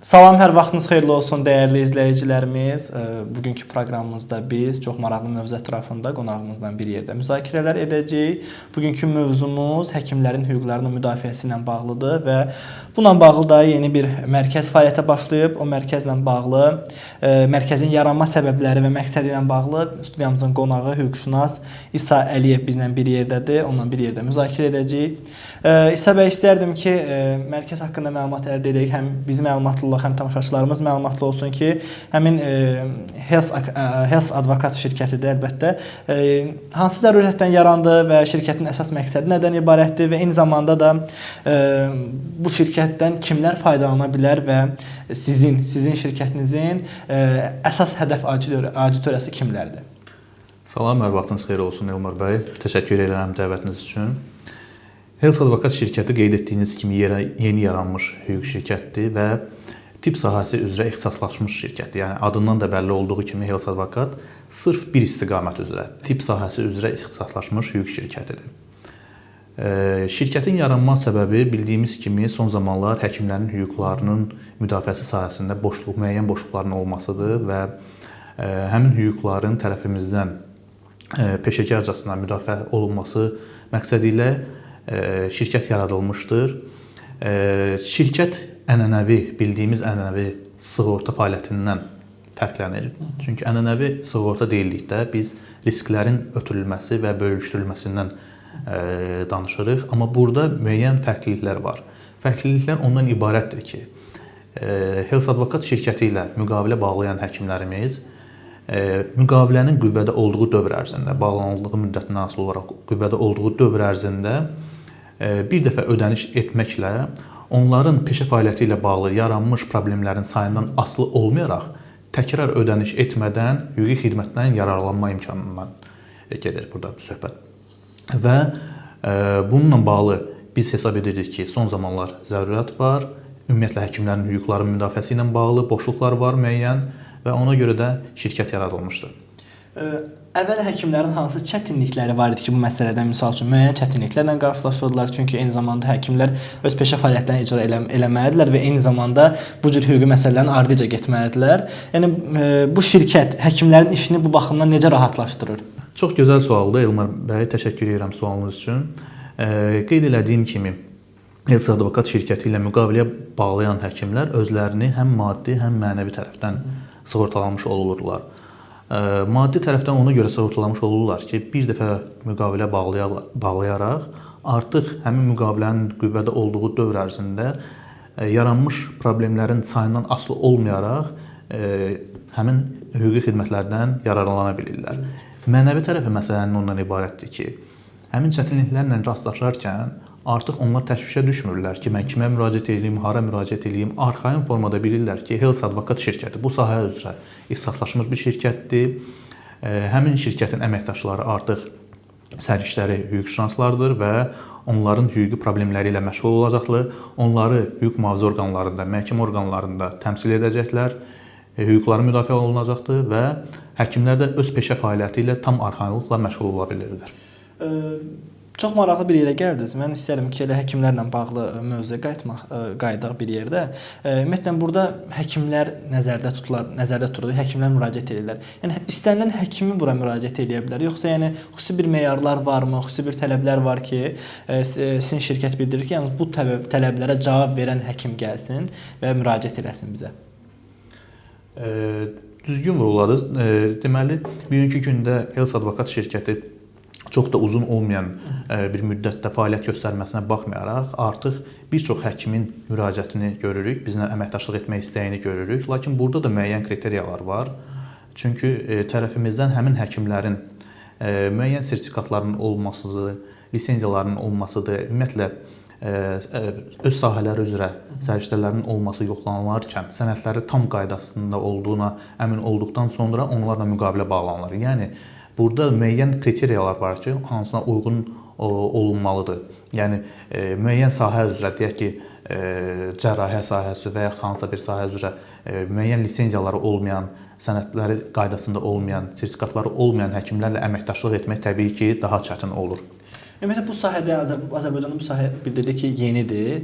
Salam, hər vaxtınız xeyirli olsun dəyərli izləyicilərimiz. Bugünkü proqramımızda biz çox maraqlı mövzu ətrafında qonağımızla bir yerdə müzakirələr edəcəyik. Bugünkü mövzumuz həkimlərin hüquqlarının müdafiəsi ilə bağlıdır və bununla bağlı da yeni bir mərkəz fəaliyyətə başlayıb. O mərkəzlə bağlı, mərkəzin yaranma səbəbləri və məqsədi ilə bağlı studiyamızın qonağı hüquqşünas İsa Əliyev bizlə bir yerdədir. Onunla bir yerdə müzakirə edəcəyik. İsa bəy, istərdim ki, mərkəz haqqında məlumat əldə edək. Həm biz məlumatlılıq, həm tamaşaçılarımız məlumatlı olsun ki, həmin Health Advokat şirkətidir əlbəttə. Hansı zərurətdən yarandı və şirkətin əsas məqsədi nədən ibarətdir və eyni zamanda da bu şirkətdən kimlər faydalana bilər və sizin şirkətinizin əsas hədəf auditoriyası kimlərdir? Salam, hər vaxtınız xeyir olsun Elmar bəy. Təşəkkür edirəm dəvətiniz üçün. Health Advokat şirkəti qeyd etdiyiniz kimi yeni yaranmış hüquq şirkətdir və tibb sahəsi üzrə ixtisaslaşmış şirkətdir. Yəni adından da bəlli olduğu kimi Health Advokat sırf bir istiqamət üzrə, tibb sahəsi üzrə ixtisaslaşmış hüquq şirkətidir. Şirkətin yaranma səbəbi bildiyimiz kimi son zamanlar həkimlərin hüquqlarının müdafiəsi sahəsində müəyyən boşluqların olmasıdır və həmin hüquqların tərəfimizdən peşəkarcasına müdafiə olunması məqsədi ilə şirkət yaradılmışdır. Şirkət ənənəvi, bildiyimiz ənənəvi sığorta fəaliyyətindən fərqlənir. Çünki ənənəvi sığorta deyildikdə biz risklərin ötürülməsi və bölüşdürülməsindən danışırıq. Amma burada müəyyən fərqliliklər var. Fərqliliklər ondan ibarətdir ki, Health Advokat şirkəti ilə müqavilə bağlayan həkimlərimiz müqavilənin qüvvədə olduğu dövr ərzində, bağlanıldığı müddətindən asılı olaraq qüvvədə olduğu dövr ərzində bir dəfə ödəniş etməklə onların peşə fəaliyyəti ilə bağlı yaranmış problemlərin sayından asılı olmayaraq təkrar ödəniş etmədən hüquqi xidmətdən yararlanma imkanından gedir burada söhbət. Və bununla bağlı biz hesab edirik ki, son zamanlar zərurət var. Ümumiyyətlə həkimlərin hüquqlarının müdafiəsi ilə bağlı boşluqlar var müəyyən və ona görə də şirkət yaradılmışdır. Əvvəl həkimlərin hansı çətinlikləri var idi ki, bu məsələdən misal üçün müəyyən çətinliklərlə qarşılaşırdılar? Çünki eyni zamanda həkimlər öz peşə fəaliyyətlərini icra eləməlidirlər və eyni zamanda bu cür hüquqi məsələlərin ardıca getməlidirlər. Yəni bu şirkət həkimlərin işini bu baxımdan necə rahatlaşdırır? Çox gözəl sualdır Elmar bəy, təşəkkür edirəm sualınız üçün. Qeyd elədiyim kimi Health Advokat şirkəti ilə müqaviləyə bağlayan həkimlər özlərini həm maddi, həm mənəvi tərəfdən sığortalanmış olurlar. Maddi tərəfdən ona görə sığortalanmış olurlar ki, bir dəfə müqavilə bağlayaraq artıq həmin müqavilənin qüvvədə olduğu dövr ərzində yaranmış problemlərin sayından asılı olmayaraq həmin hüquqi xidmətlərdən yararlana bilirlər. Mənəvi tərəfi məsələnin ondan ibarətdir ki, həmin çətinliklərlə rastlaşarkən artıq onlar təşvişə düşmürlər ki, mən kimə müraciət edeyim, hara müraciət edeyim. Arxayın formada bilirlər ki, Health Advokat şirkəti bu sahə üzrə ixtisaslaşmış bir şirkətdir. Həmin şirkətin əməkdaşları artıq səriştəli hüquqşünaslardır və onların hüquqi problemləri ilə məşğul olacaqlar. Onları hüquq mühafizə orqanlarında, məhkəmə orqanlarında təmsil edəcəklər. Hüquqları müdafiə olunacaqdır və həkimlər də öz peşə fəaliyyəti ilə tam arxayınlıqla məşğul ola bilirlər. Çox maraqlı bir yerə gəldiniz. Mən istərdim ki, elə həkimlərlə bağlı mövzuya qayıdaq bir yerdə. Ümumiyyətlə burada həkimlər nəzərdə tutular, nəzərdə tutulur, həkimlər müraciət edirlər. Yəni istənilən həkimi bura müraciət edə bilər. Yoxsa yəni xüsusi bir meyarlar varmı, xüsusi bir tələblər var ki, sizin şirkət bildirir ki, yalnız bu tələblərə cavab verən həkim gəlsin və müraciət eləsin bizə. Düzgün vurğuladınız. Deməli, bugünkü gündə Health Advokat şirkəti çox da uzun olmayan bir müddətdə fəaliyyət göstərməsinə baxmayaraq, artıq bir çox həkimin müraciətini görürük, bizlə əməkdaşlıq etmək istəyini görürük. Lakin burada da müəyyən kriteriyalar var. Çünki tərəfimizdən həmin həkimlərin müəyyən sertifikatlarının olmasıdır, lisenziyalarının olmasıdır, ümumiyyətlə öz sahələri üzrə səriştələrinin olması yoxlanılarkən sənədləri tam qaydasında olduğuna əmin olduqdan sonra onlarla müqavilə bağlanılır. Yəni burada müəyyən kriteriyalar var ki, hansına uyğun olunmalıdır. Yəni müəyyən sahə üzrə, deyək ki, cərrahiyyə sahəsi və yaxud hansısa bir sahə üzrə müəyyən lisenziyaları olmayan, sənədləri qaydasında olmayan, sertifikatları olmayan həkimlərlə əməkdaşlıq etmək təbii ki, daha çətin olur. Ümumiyyətlə bu sahədə Azərbaycanda bu sahə bildirdik ki, yenidir.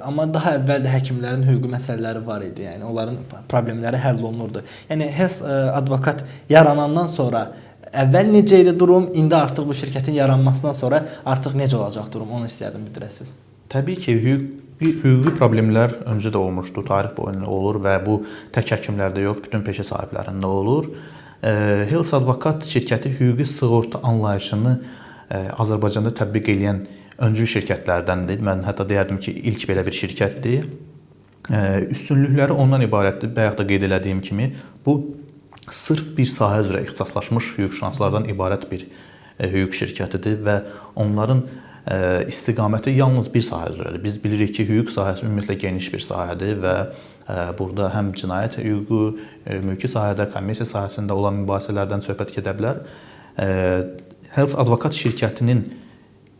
Amma daha əvvəl də həkimlərin hüquqi məsələləri var idi. Yəni onların problemləri həll olunurdu. Yəni HES advokat yaranandan sonra əvvəl necə idi durum, indi artıq bu şirkətin yaranmasından sonra artıq necə olacaq durum, onu istərdim bildirəsiniz. Təbii ki, hüquqi problemlər öncə də olmuşdu, tarix boyunca olur və bu tək həkimlərdə yox, bütün peşə sahiblərində olur. Health Advokat şirkəti hüquqi sığorta anlayışını Azərbaycanda tətbiq edən öncül şirkətlərdəndir. Mən hətta deyərdim ki, ilk belə bir şirkətdir. Üstünlükləri ondan ibarətdir. Bayaq da qeyd elədiyim kimi, bu sırf bir sahə üzrə ixtisaslaşmış hüquqşünaslardan ibarət bir hüquq şirkətidir və onların istiqaməti yalnız bir sahə üzrədir. Biz bilirik ki, hüquq sahəsi ümumiyyətlə geniş bir sahədir və burada həm cinayət hüququ, mülki sahədə, kommersiya sahəsində olan mübahisələrdən söhbət gedə bilər. Health Advokat şirkətinin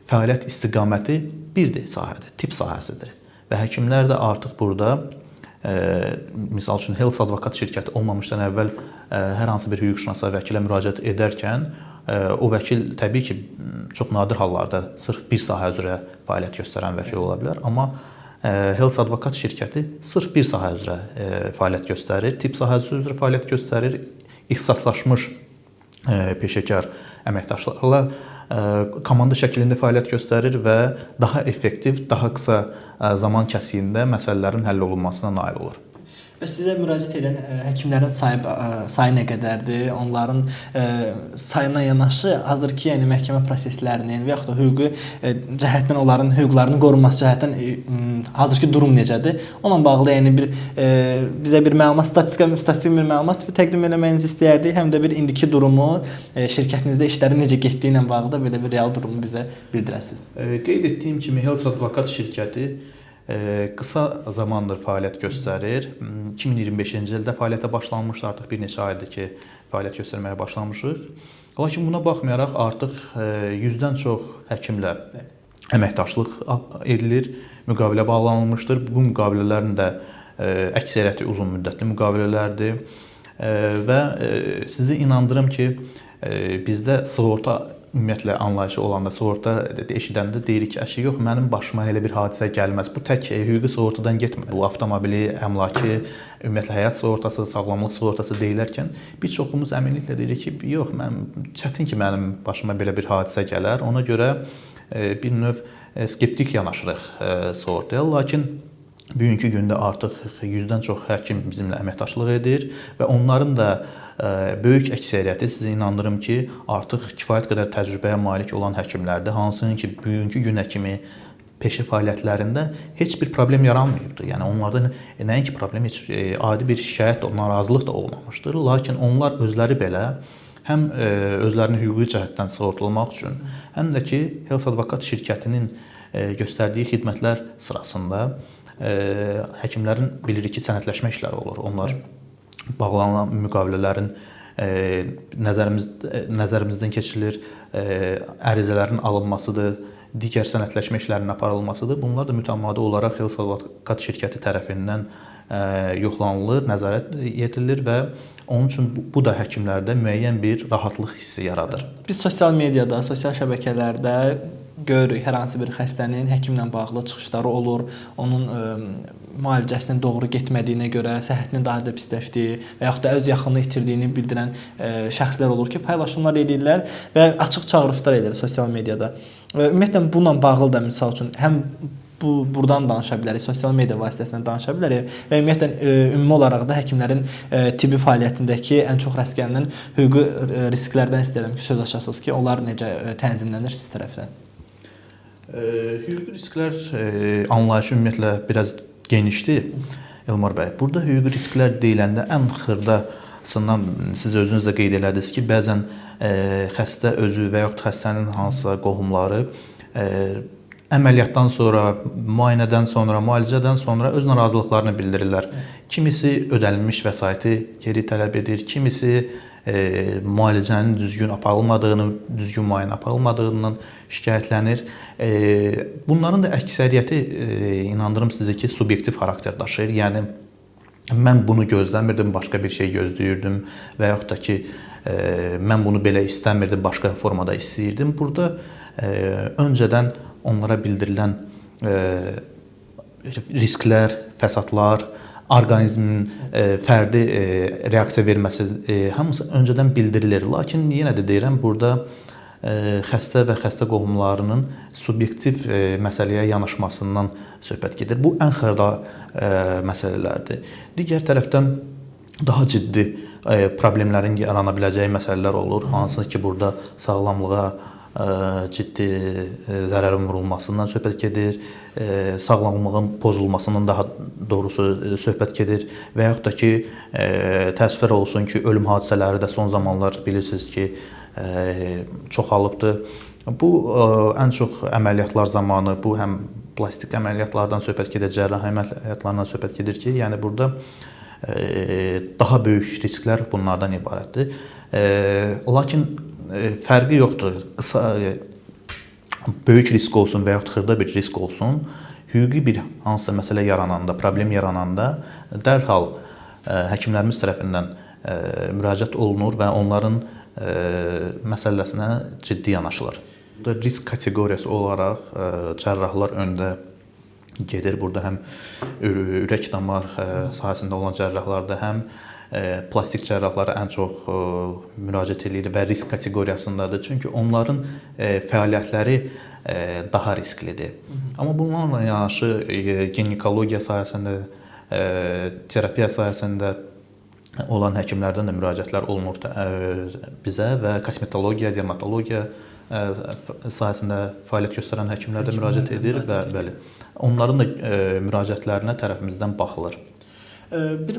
fəaliyyət istiqaməti birdir sahədir, tibb sahəsidir. Və həkimlər də artıq burada, misal üçün Health Advokat şirkəti olmamışdan əvvəl hər hansı bir hüquqşünasa, vəkilə müraciət edərkən o vəkil təbii ki, çox nadir hallarda sırf bir sahə üzrə fəaliyyət göstərən vəkil ola bilər, amma Health Advokat şirkəti sırf bir sahə üzrə fəaliyyət göstərir, tibb sahəsi üzrə fəaliyyət göstərir, ixtisaslaşmış peşəkar əməkdaşlarla komanda şəklində fəaliyyət göstərir və daha effektiv, daha qısa zaman kəsiyində məsələlərin həll olunmasına nail olur. Və sizə müraciət edən həkimlərin sayı nə qədərdir? Onların sayına yanaşı hazırki, yəni məhkəmə proseslərinin və yaxud da hüquqi cəhətdən onların hüquqlarının qorunması cəhətdən hazırki durum necədir? Onunla bağlı yəni bir bizə bir məlumat, statistik bir məlumat təqdim eləməyinizi istəyərdik. Həm də bir indiki durumu, şirkətinizdə işlərin necə getdiyi ilə bağlı da belə bir real durumu bizə bildirəsiniz. Qeyd etdiyim kimi Health Advokat şirkəti qısa zamandır fəaliyyət göstərir. 2025-ci ildə fəaliyyətə başlanmışdı, artıq bir neçə aydır ki, fəaliyyət göstərməyə başlamışıq. Lakin buna baxmayaraq artıq 100-dən çox həkimlə əməkdaşlıq edilir, müqavilə bağlanılmışdır. Bu müqavilələrin də əksəriyyəti uzun müddətli müqavilələrdir. Və sizi inandırım ki, bizdə sığorta ümumiyyətlə anlayışı olanda, sığorta eşidəndə deyirik ki, əşi, yox, mənim başıma elə bir hadisə gəlməz. Bu tək hüquqi sığortadan getmir. Bu avtomobili, əmlakı, ümumiyyətlə həyat sığortası, sağlamlıq sığortası deyilərkən bir çoxumuz əminliklə deyirik ki, yox, çətin ki, mənim başıma belə bir hadisə gələr. Ona görə bir növ skeptik yanaşırıq sığortaya. Lakin bugünkü gündə artıq 100-dən çox həkim bizimlə əməkdaşlıq edir və onların da böyük əksəriyyəti, sizi inandırım ki, artıq kifayət qədər təcrübəyə malik olan həkimlərdir, hansının ki, bugünkü günə kimi peşə fəaliyyətlərində heç bir problem yaranmayıbdır. Yəni onlarda nəinki problem, heç adi bir şikayət də, narazılıq da olmamışdır. Lakin onlar özləri belə həm özlərini hüquqi cəhətdən sığortalamaq üçün, həm də ki, Health Advokat şirkətinin göstərdiyi xidmətlər sırasında həkimlərin bilirik ki, sənədləşmə işləri olur. Onlar bağlanılan müqavilələrin nəzərimizdən keçirilir, ərizələrin alınmasıdır, digər sənədləşmə işlərinin aparılmasıdır. Bunlar da mütəmadi olaraq Health Advokat şirkəti tərəfindən yoxlanılır, nəzarət edilir və onun üçün bu da həkimlərdə müəyyən bir rahatlıq hissi yaradır. Biz sosial mediada, sosial şəbəkələrdə görürük hər hansı bir xəstənin həkimlə bağlı çıxışları olur, onun müalicəsinin doğru getmədiyinə görə səhhətinin daha da pisləşdiyi və yaxud da öz yaxınını itirdiyini bildirən şəxslər olur ki, paylaşımlar edirlər və açıq çağırışlar edir sosial mediada. Ümumiyyətlə bununla bağlı da misal üçün həm buradan danışa bilərik, sosial media vasitəsilə danışa bilərik və ümumiyyətlə ümumi olaraq da həkimlərin tibbi fəaliyyətindəki ən çox rast gəlinən hüquqi risklərdən istəyirəm ki, söz açasınız ki, onlar necə tənzimlənir siz tərəfdən? Hüquqi risklər anlayışı ümumiyyətlə biraz genişdir, Elmar bəy. Burada hüquqi risklər deyiləndə ən xırdasından siz özünüz də qeyd elədiniz ki, bəzən xəstə özü və yaxud xəstənin hansısa qohumları əməliyyatdan sonra, müayinədən sonra, müalicədən sonra öz narazılıqlarını bildirirlər. Kimisi ödənilmiş vəsaiti geri tələb edir, kimisi müalicənin düzgün aparılmadığını, düzgün müayinə aparılmadığından şikayətlənir. Bunların da əksəriyyəti inandırım sizə ki, subyektiv xarakter daşıyır. Yəni mən bunu gözləmirdim, başqa bir şey gözləyirdim və yaxud da ki, mən bunu belə istəmirdim, başqa formada istəyirdim. Burada Öncədən onlara bildirilən risklər, fəsadlar, orqanizmin fərdi reaksiya verməsi hamısı öncədən bildirilir. Lakin yenə də deyirəm, burada xəstə və xəstə qohumlarının subyektiv məsələyə yanaşmasından söhbət gedir. Bu ən xırda məsələlərdir. Digər tərəfdən daha ciddi problemlərin yarana biləcəyi məsələlər olur, hansı ki, burada sağlamlığa ciddi zərərin vurulmasından söhbət gedir, sağlamlığın pozulmasından daha doğrusu söhbət gedir və yaxud da ki, təəssüflər olsun ki, ölüm hadisələri də son zamanlar bilirsiniz ki, çoxalıbdır. Bu ən çox əməliyyatlar zamanı, bu həm plastik əməliyyatlardan söhbət gedir, cərrahi əməliyyatlarından söhbət gedir ki, yəni burada daha böyük risklər bunlardan ibarətdir. Lakin fərqi yoxdur. Qısa böyük risk olsun və yaxud xırda bir risk olsun, hüquqi bir hansısa məsələ yarananda, problem yarananda dərhal həkimlərimiz tərəfindən müraciət olunur və onların məsələsinə ciddi yanaşılır. Burada risk kateqoriyası olaraq cərrahlar öndə gedir. Burada həm ürək damar sahəsində olan cərrahlarda, həm plastik cərrahlara ən çox müraciət eləyir və risk kateqoriyasındadır. Çünki onların fəaliyyətləri daha risklidir. Amma bunlarla yanaşı ginekologiya sahəsində, terapiya sahəsində olan həkimlərdən də müraciətlər olunur bizə və kosmetologiya, dermatologiya sahəsində fəaliyyət göstərən həkimlər də müraciət edir və bəli, onların da müraciətlərinə tərəfimizdən baxılır. Bir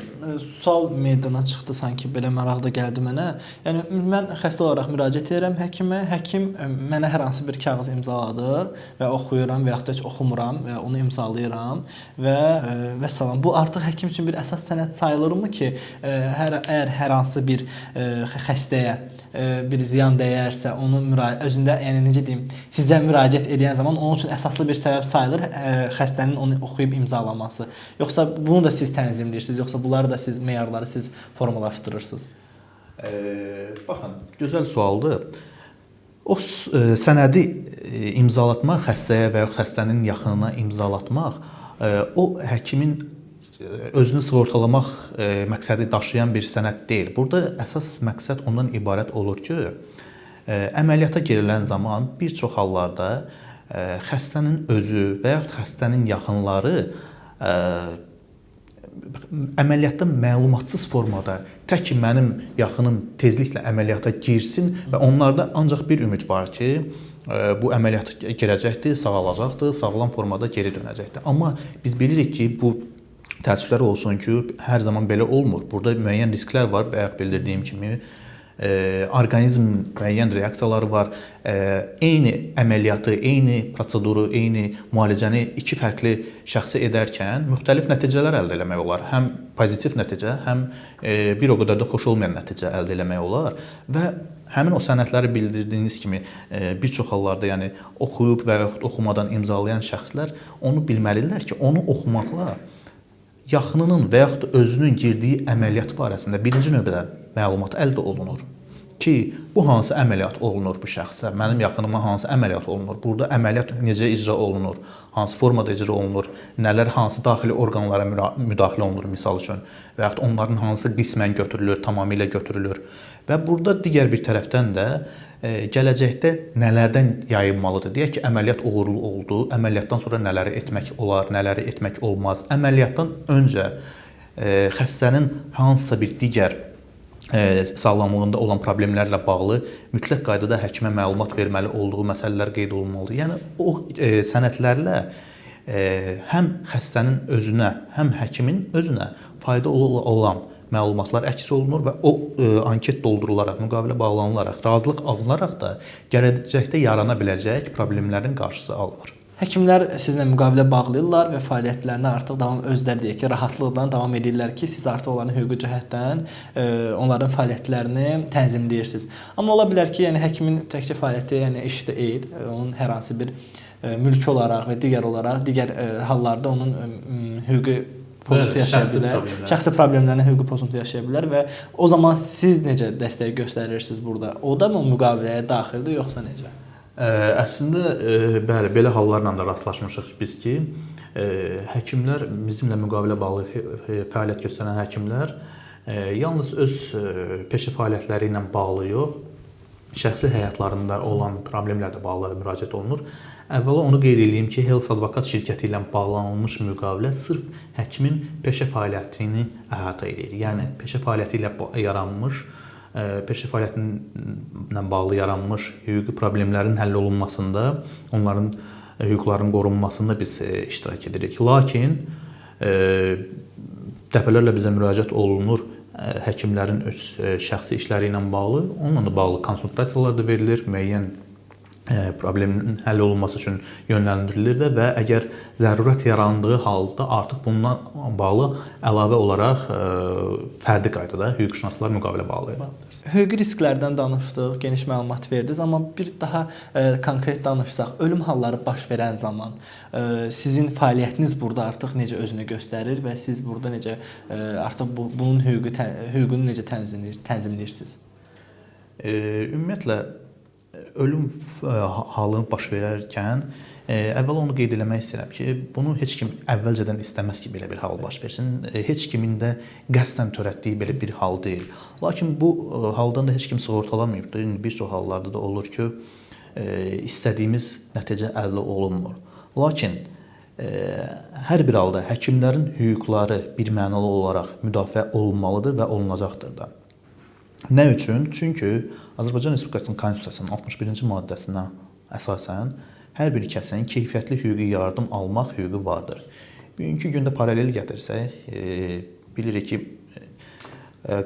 sual meydana çıxdı sanki, belə maraqlı gəldi mənə. Yəni mən xəstə olaraq müraciət edirəm həkimə. Həkim mənə hər hansı bir kağız imzaladır və oxuyuram və yaxud da heç oxumuram və onu imzalayıram və vəssalam. Bu artıq həkim üçün bir əsas sənəd sayılırmı ki, əgər hər hansı bir xəstəyə bir ziyan dəyərsə, onu özündə, yəni necə deyim, sizə müraciət edən zaman onun üçün əsaslı bir səbəb sayılır xəstənin onu oxuyub imzalaması. Yoxsa bunu da siz tənzimləyirsiniz, yoxsa bunları da siz, meyarları siz formalaşdırırsınız? Baxın, gözəl sualdır. O sənədi imzalatmaq xəstəyə və yaxud xəstənin yaxınına imzalatmaq, o həkimin özünü sığortalamaq məqsədi daşıyan bir sənəd deyil. Burada əsas məqsəd ondan ibarət olur ki, əməliyyata girilən zaman bir çox hallarda xəstənin özü və yaxud xəstənin yaxınları əməliyyatda məlumatsız formada tək ki mənim yaxınım tezliklə əməliyyata girsin və onlarda ancaq bir ümid var ki, bu əməliyyata girəcəkdir, sağalacaqdır, sağlam formada geri dönəcəkdir. Amma biz bilirik ki, bu təəssüflər olsun ki, hər zaman belə olmur. Burada müəyyən risklər var, bayaq bildirdiyim kimi. Orqanizmin müəyyən reaksiyaları var. Eyni əməliyyatı, eyni proseduru, eyni müalicəni iki fərqli şəxsə edərkən müxtəlif nəticələr əldə eləmək olar. Həm pozitiv nəticə, həm bir o qədər də xoş olmayan nəticə əldə eləmək olar və həmin o sənədləri bildirdiyiniz kimi bir çox hallarda, yəni oxuyub və yaxud oxumadan imzalayan şəxslər onu bilməlidirlər ki, onu oxumaqla yaxınının və yaxud özünün girdiyi əməliyyat barəsində birinci növbədə məlumat əldə olunur ki, bu hansı əməliyyat olunur bu şəxsə, mənim yaxınıma hansı əməliyyat olunur, burada əməliyyat necə icra olunur, hansı formada icra olunur, nələr, hansı daxili orqanlara müdaxilə olunur misal üçün və yaxud onların hansı qismən götürülür, tamamilə götürülür və burada digər bir tərəfdən də gələcəkdə nələrdən yayınmalıdır? Deyək ki, əməliyyat uğurlu oldu, əməliyyatdan sonra nələri etmək olar, nələri etmək olmaz. Əməliyyatdan öncə xəstənin hansısa bir digər sağlamlığında olan problemlərlə bağlı mütləq qaydada həkimə məlumat verməli olduğu məsələlər qeyd olunmalıdır. Yəni o sənədlərlə həm xəstənin özünə, həm həkimin özünə fayda olan məlumatlar əks olunur və o anket doldurularaq, müqavilə bağlanılaraq, razılıq alınaraq da gələcəkdə yarana biləcək problemlərin qarşısı alınır. Həkimlər sizinlə müqavilə bağlayırlar və fəaliyyətlərinə artıq davam özləri deyək ki, rahatlıqla davam edirlər ki, siz artıq onların hüquqi cəhətdən onların fəaliyyətlərini tənzimləyirsiniz. Amma ola bilər ki, yəni həkimin təkcə fəaliyyəti, yəni işi də deyil, onun hər hansı bir mülki olaraq və digər olaraq, digər hallarda onun hüquqi pozuntu yaşaya bilər. Şəxsi problemlərinə hüquqi pozuntu yaşaya bilər və o zaman siz necə dəstək göstərirsiniz burada? O da mı müqaviləyə daxildir yoxsa necə? Əslində bəli, belə hallarla da rastlaşmışıq biz ki, həkimlər bizimlə müqavilə bağlı fəaliyyət göstərən həkimlər yalnız öz peşə fəaliyyətləri ilə bağlı yox, şəxsi həyatlarında olan problemlərlə də bağlı müraciət olunur. Əvvəla onu qeyd eləyim ki, Health Advokat şirkəti ilə bağlanılmış müqavilə sırf həkimin peşə fəaliyyətini əhatə edir. Yəni peşə fəaliyyəti ilə yaranmış, peşə fəaliyyəti ilə bağlı yaranmış hüquqi problemlərin həll olunmasında, onların hüquqlarının qorunmasında biz iştirak edirik. Lakin dəfələrlə bizə müraciət olunur həkimlərin öz şəxsi işləri ilə bağlı, onunla da bağlı konsultasiyalar da verilir, müəyyən problemin həll olunması üçün yönləndirilir də və əgər zərurət yarandığı halda artıq bununla bağlı əlavə olaraq fərdi qaydada hüquqşünaslar müqavilə bağlayır. Hüquqi risklərdən danışdıq, geniş məlumat verdiniz, amma bir daha konkret danışsaq, ölüm halları baş verən zaman sizin fəaliyyətiniz burada artıq necə özünü göstərir və siz burada necə artıq bunun hüququnu necə tənzimləyirsiniz? Ümumiyyətlə ölüm halı baş verərkən əvvəla onu qeyd eləmək istəyirəm ki, bunu heç kim əvvəlcədən istəməz ki, belə bir hal baş versin. Heç kimin də qəsdən törətdiyi belə bir hal deyil. Lakin bu haldan da heç kim sığortalanmayıbdır. İndi bir çox hallarda da olur ki, istədiyimiz nəticə əldə olunmur. Lakin hər bir halda həkimlərin hüquqları bir mənalı olaraq müdafiə olunmalıdır və olunacaqdır da. Nə üçün? Çünki Azərbaycan Respublikasının Konstitusiyasının 61-ci maddəsinə əsasən hər bir kəsin keyfiyyətli hüquqi yardım almaq hüququ vardır. Bugünkü gündə paralel gətirsək, bilirik ki,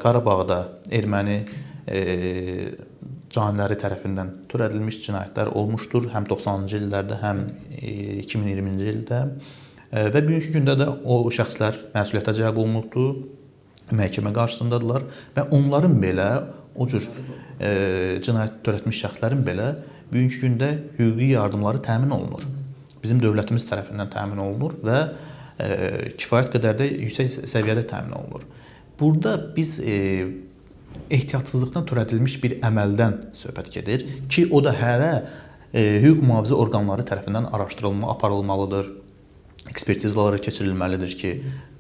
Qarabağda erməni caniləri tərəfindən törədilmiş cinayətlər olmuşdur, həm 90-cı illərdə, həm 2020-ci ildə və bugünkü gündə də o şəxslər məsuliyyətə cəlb olunubdur, məhkəmə qarşısındadılar və onların belə o cür cinayət törətmiş şəxslərin belə bugünkü gündə hüquqi yardımları təmin olunur. Bizim dövlətimiz tərəfindən təmin olunur və kifayət qədər də yüksək səviyyədə təmin olunur. Burada biz ehtiyatsızlıqdan törədilmiş bir əməldən söhbət gedir ki, o da hələ hüquq mühafizə orqanları tərəfindən araşdırılma aparılmalıdır, ekspertizaları keçirilməlidir ki,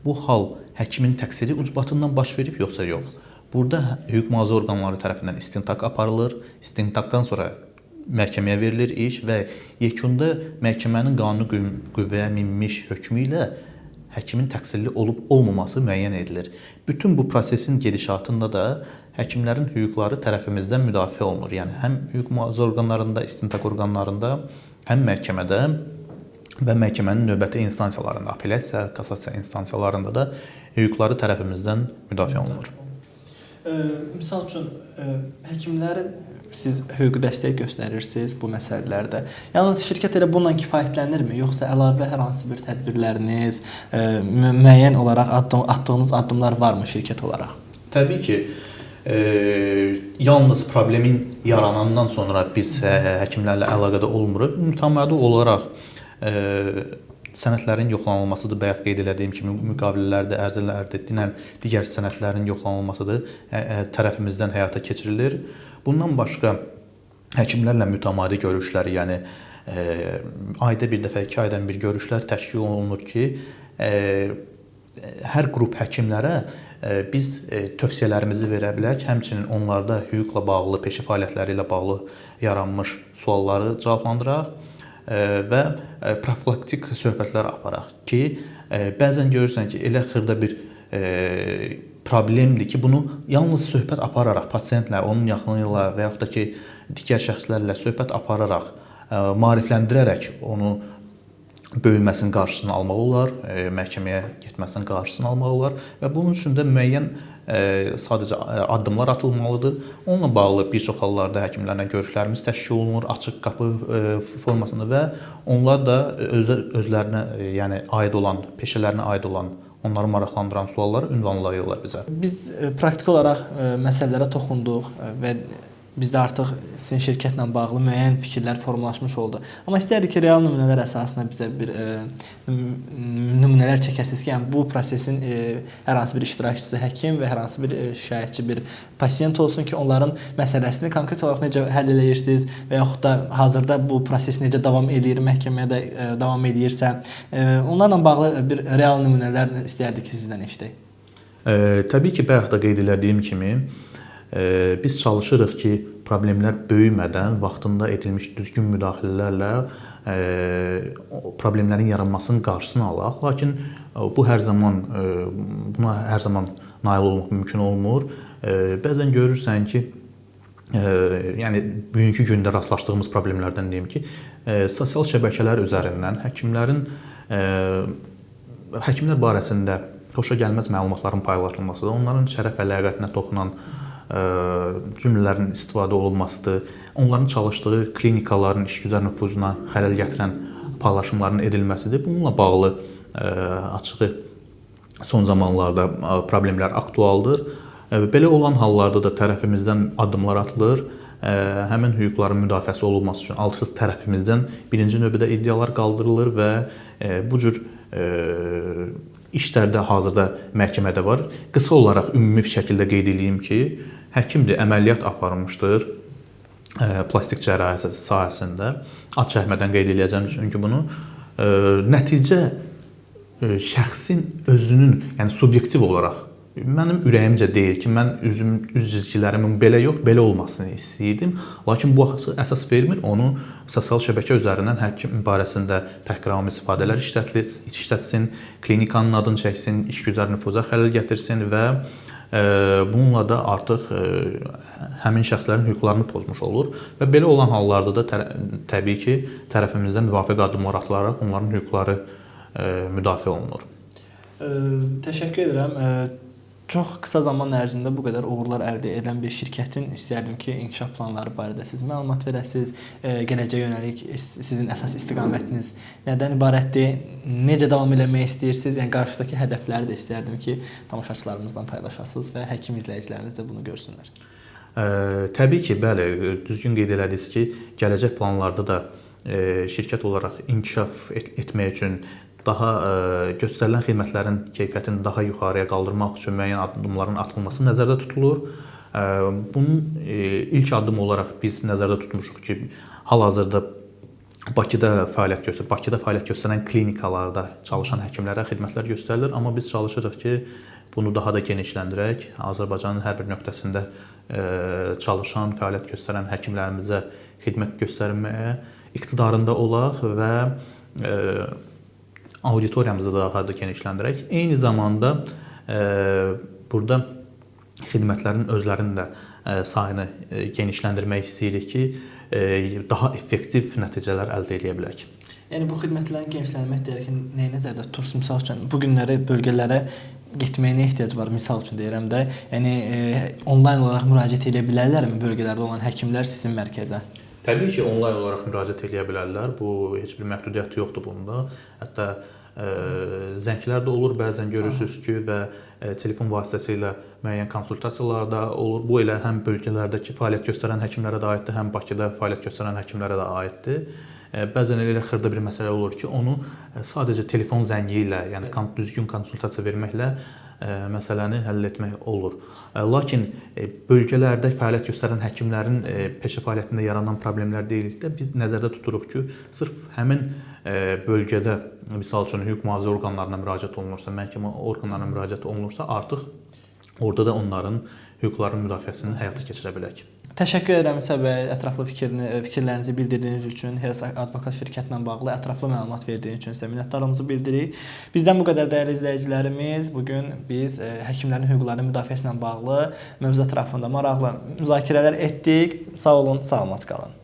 bu hal həkimin təqsiri ucbatından baş verib yoxsa yox. Burada hüquq mühafizə orqanları tərəfindən istintaq aparılır. İstintaqdan sonra məhkəməyə verilir iş və yekunda məhkəmənin qanuni qüvvəyə minmiş hökmü ilə həkimin təqsirli olub olmaması müəyyən edilir. Bütün bu prosesin gedişatında da həkimlərin hüquqları tərəfimizdən müdafiə olunur. Yəni həm hüquq mühafizə orqanlarında, istintaq orqanlarında, həm məhkəmədə və məhkəmənin növbəti instansiyalarında, apellyasiya, kassasiya instansiyalarında da hüquqları tərəfimizdən müdafiə olunur. Misal üçün, həkimlərin siz hüquqi dəstək göstərirsiniz bu məsələlərdə. Yalnız şirkət elə bununla kifayətlənirmi, yoxsa əlavə hər hansı bir tədbirləriniz, müəyyən olaraq atdığınız addımlar varmı şirkət olaraq? Təbii ki, yalnız problemin yaranandan sonra biz həkimlərlə əlaqədə olmuruq. Mütəmadi olaraq sənədlərin yoxlanılmasıdır, bayaq qeyd elədiyim kimi müqavilələrdir, ərizələrdir, digər sənədlərin yoxlanılmasıdır, tərəfimizdən həyata keçirilir. Bundan başqa həkimlərlə mütəmadi görüşlər, yəni ayda bir dəfə, 2 aydan bir görüşlər təşkil olunur ki, hər qrup həkimlərə biz tövsiyələrimizi verə bilək, həmçinin onlarda hüquqla bağlı, peşə fəaliyyətləri ilə bağlı yaranmış sualları cavablandıraq və profilaktik söhbətlər aparaq ki, bəzən görürsən ki, elə xırda bir problemdir ki, bunu yalnız söhbət apararaq pasientlə, onun yaxını ilə və yaxud da ki, digər şəxslərlə söhbət apararaq, maarifləndirərək onu böyüməsinin qarşısını almaq olar, məhkəməyə getməsinin qarşısını almaq olar və bunun üçün də müəyyən sadəcə addımlar atılmalıdır. Onunla bağlı bir çox hallarda həkimlərlə görüşlərimiz təşkil olunur, açıq qapı formasında və onlar da özlərinə, yəni aid olan, peşələrinə aid olan, onları maraqlandıran sualları ünvanlayırlar bizə. Biz praktiki olaraq məsələlərə toxunduq və Bizdə artıq sizin şirkətlə bağlı müəyyən fikirlər formalaşmış oldu. Amma istərdik ki, real nümunələr əsasında bizə bir nümunələr çəkəsiniz ki, yəni bu prosesin hər hansı bir iştirakçısı həkim və hər hansı bir şikayətçi bir pasiyent olsun ki, onların məsələsini konkret olaraq necə həll eləyirsiniz və yaxud da hazırda bu proses necə davam eləyir, məhkəmədə davam eləyirsə, onlarla bağlı bir real nümunələr istərdik ki, sizdən eşidək. Təbii ki, bayaq da qeyd elədiyim kimi, biz çalışırıq ki, problemlər böyümədən vaxtında edilmiş düzgün müdaxilələrlə problemlərin yaranmasının qarşısını alaq. Lakin bu hər zaman buna hər zaman nail olmaq mümkün olmur. Bəzən görürsən ki, yəni bugünkü gündə rastlaşdığımız problemlərdən deyim ki, sosial şəbəkələr üzərindən həkimlər barəsində xoşagəlməz məlumatların paylaşılmasıdır, onların şərəf və ləyaqətinə toxunan cümlələrin istifadə olunmasıdır, onların çalışdığı klinikaların işgüzar nüfuzuna xələl gətirən paylaşımların edilməsidir. Bununla bağlı açığı son zamanlarda problemlər aktualdır. Belə olan hallarda da tərəfimizdən addımlar atılır. Həmin hüquqların müdafiəsi olunması üçün artıq tərəfimizdən birinci növbədə iddialar qaldırılır və bu cür işlər də hazırda məhkəmədə var. Qısa olaraq ümumi şəkildə qeyd eləyim ki, həkimdir, əməliyyat aparmışdır plastik cərrahisi sahəsində. Ad çəkmədən qeyd eləyəcəm çünki bunu. Nəticə şəxsin özünün, yəni subyektiv olaraq mənim ürəyimcə deyil ki, mən üz cizgilərimin belə yox, belə olmasını istəyirdim. Lakin bu əsas vermir. Onu sosial şəbəkə üzərindən həkim barəsində təhqiramiz ifadələr işlətsin, klinikanın adını çəksin, işgüzar nüfuza xələl gətirsin və bununla da artıq həmin şəxslərin hüquqlarını pozmuş olur və belə olan hallarda da təbii ki, tərəfimizdən müvafiq addımlar atılaraq onların hüquqları müdafiə olunur. Təşəkkür edirəm. Çox qısa zaman ərzində bu qədər uğurlar əldə edən bir şirkətin istərdim ki, inkişaf planları barədə siz məlumat verəsiniz, gələcəyə yönəlik sizin əsas istiqamətiniz nədən ibarətdir, necə davam eləmək istəyirsiniz, yəni qarşıdakı hədəfləri də istərdim ki, tamaşaçılarımızdan paylaşasınız və həkim izləyicilərimiz də bunu görsünlər. Təbii ki, bəli, düzgün qeyd elədiniz ki, gələcək planlarda da şirkət olaraq inkişaf etmək üçün daha göstərilən xidmətlərin keyfiyyətini daha yuxarıya qaldırmaq üçün müəyyən addımların atılması nəzərdə tutulur. Bunun ilk addımı olaraq biz nəzərdə tutmuşuq ki, hal-hazırda Bakıda fəaliyyət göstərən klinikalarda çalışan həkimlərə xidmətlər göstərilir, amma biz çalışırıq ki, bunu daha da genişləndirək, Azərbaycanın hər bir nöqtəsində çalışan, fəaliyyət göstərən həkimlərimizə xidmət göstərməyə iqtidarında olaq və auditoriyamızı daha da genişləndirək. Eyni zamanda burada xidmətlərin özlərinin də sayını genişləndirmək istəyirik ki, daha effektiv nəticələr əldə edə bilək. Yəni bu xidmətlərin genişlənmək deyərək nəyi nəzərdə tutursunuz? Misal üçün, bu günləri bölgələrə getməyə nə ehtiyac var? Misal üçün deyirəm də, yəni onlayn olaraq müraciət edə bilərlərmi bölgələrdə olan həkimlər sizin mərkəzə? Təbii ki, onlayn olaraq müraciət edə bilərlər. Bu heç bir məhdudiyyət yoxdur bunda. Hətta zənglər də olur, bəzən görürsüz ki, və telefon vasitəsilə müəyyən konsultasiyalar da olur. Bu elə həm bölgələrdəki fəaliyyət göstərən həkimlərə də aiddir, həm Bakıda fəaliyyət göstərən həkimlərə də aiddir. Bəzən elə xırda bir məsələ olur ki, onu sadəcə telefon zəngi ilə, yəni düzgün konsultasiya verməklə məsələni həll etmək olur. Lakin bölgələrdə fəaliyyət göstərən həkimlərin peşə fəaliyyətində yaranan problemlər deyilikdə biz nəzərdə tuturuq ki, sırf həmin bölgədə misal üçün hüquq mühafizə orqanlarına müraciət olunursa, məhkəmə orqanlarına müraciət olunursa, artıq orada da onların hüquqlarının müdafiəsini həyata keçirə bilək. Təşəkkür edirəm İsa bəy, ətraflı fikirlərinizi bildirdiyiniz üçün, Heras Advokat şirkətlə bağlı ətraflı məlumat verdiyiniz üçün sizə minnətdarlığımızı bildiririk. Bizdən bu qədər dəyərli izləyicilərimiz. Bu gün biz həkimlərin hüquqlarının müdafiəsi ilə bağlı mövzu ətrafında maraqlı müzakirələr etdik. Sağ olun, salamat qalın.